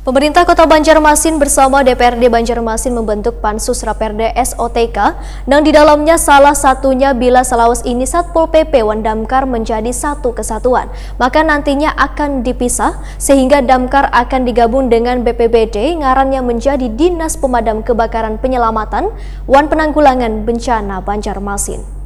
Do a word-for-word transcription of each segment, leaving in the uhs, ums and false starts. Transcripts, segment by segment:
Pemerintah Kota Banjarmasin bersama D P R D Banjarmasin membentuk Pansus Raperda S O T K, nang di dalamnya salah satunya bila salawas ini Satpol P P wan Damkar menjadi satu kesatuan, maka nantinya akan dipisah, sehingga Damkar akan digabung dengan B P B D, ngarannya menjadi Dinas Pemadam Kebakaran Penyelamatan wan Penanggulangan Bencana Banjarmasin.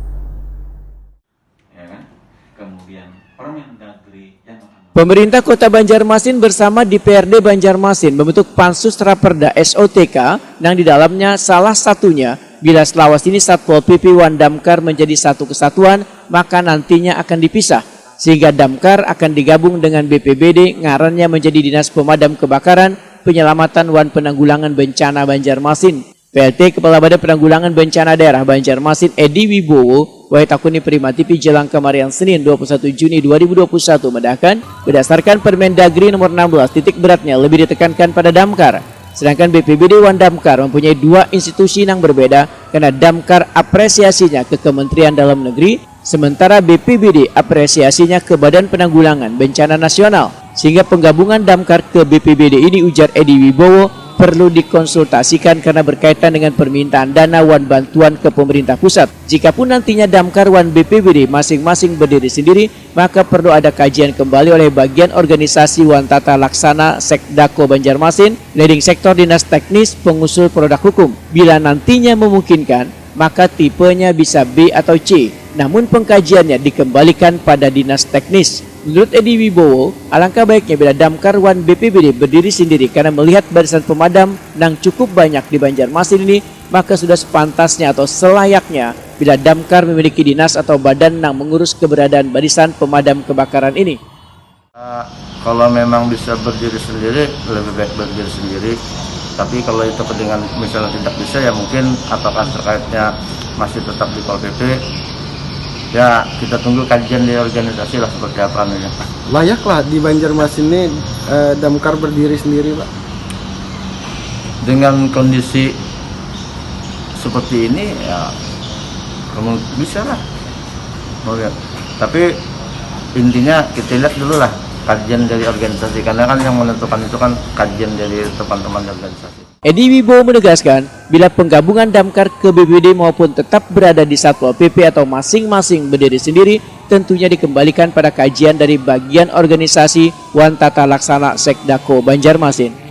Pemerintah Kota Banjarmasin bersama D P R D Banjarmasin membentuk Pansus Raperda S O T K, nang di dalamnya salah satunya bila selawas ini Satpol P P wan Damkar menjadi satu kesatuan, maka nantinya akan dipisah, sehingga Damkar akan digabung dengan B P B D, ngarannya menjadi Dinas Pemadam Kebakaran, Penyelamatan wan Penanggulangan Bencana Banjarmasin. P L T Kepala Badan Penanggulangan Bencana Daerah Banjarmasin Edi Wibowo, wayah takuni Prima T V jelang kamarian Senin dua puluh satu Juni dua ribu dua puluh satu madahkan, berdasarkan Permendagri nomor enam belas, titik beratnya lebih ditekankan pada Damkar. Sedangkan B P B D wan Damkar mempunyai dua institusi nang berbeda, karena Damkar apresiasinya ke Kementerian Dalam Negeri, sementara B P B D apresiasinya ke Badan Penanggulangan Bencana Nasional. Sehingga penggabungan Damkar ke B P B D ini, ujar Edi Wibowo, perlu dikonsultasikan karena berkaitan dengan permintaan dana wan bantuan ke pemerintah pusat. Jikapun nantinya Damkar wan B P B D masing-masing berdiri sendiri, maka perlu ada kajian kembali oleh bagian organisasi wan tata laksana Sekdako Banjarmasin, leading sektor dinas teknis pengusul produk hukum. Bila nantinya memungkinkan, maka tipenya bisa B atau C. Namun pengkajiannya dikembalikan pada dinas teknis. Menurut Edi Wibowo, alangkah baiknya bila Damkar wan B P B D berdiri sendiri karena melihat barisan pemadam nang cukup banyak di Banjarmasin ini, maka sudah sepantasnya atau selayaknya bila Damkar memiliki dinas atau badan nang mengurus keberadaan barisan pemadam kebakaran ini. Kalau memang bisa berdiri sendiri, lebih baik berdiri sendiri. Tapi kalau itu dengan misalnya tidak bisa, ya mungkin apakah terkaitnya masih tetap di Pol P P, ya kita tunggu kajian di organisasi lah seperti apa anunya. Layak lah di Banjarmasin ini eh, Damkar berdiri sendiri, Pak? Dengan kondisi seperti ini, ya kamu bisa lah mau lihat. Tapi intinya kita lihat dulu lah kajian dari organisasi, karena kan yang menentukan itu kan kajian dari teman-teman organisasi. Edi Wibowo menegaskan, bila penggabungan Damkar ke B P B D maupun tetap berada di Satpol P P atau masing-masing berdiri sendiri, tentunya dikembalikan pada kajian dari bagian organisasi wan tata laksana Sekdako Banjarmasin.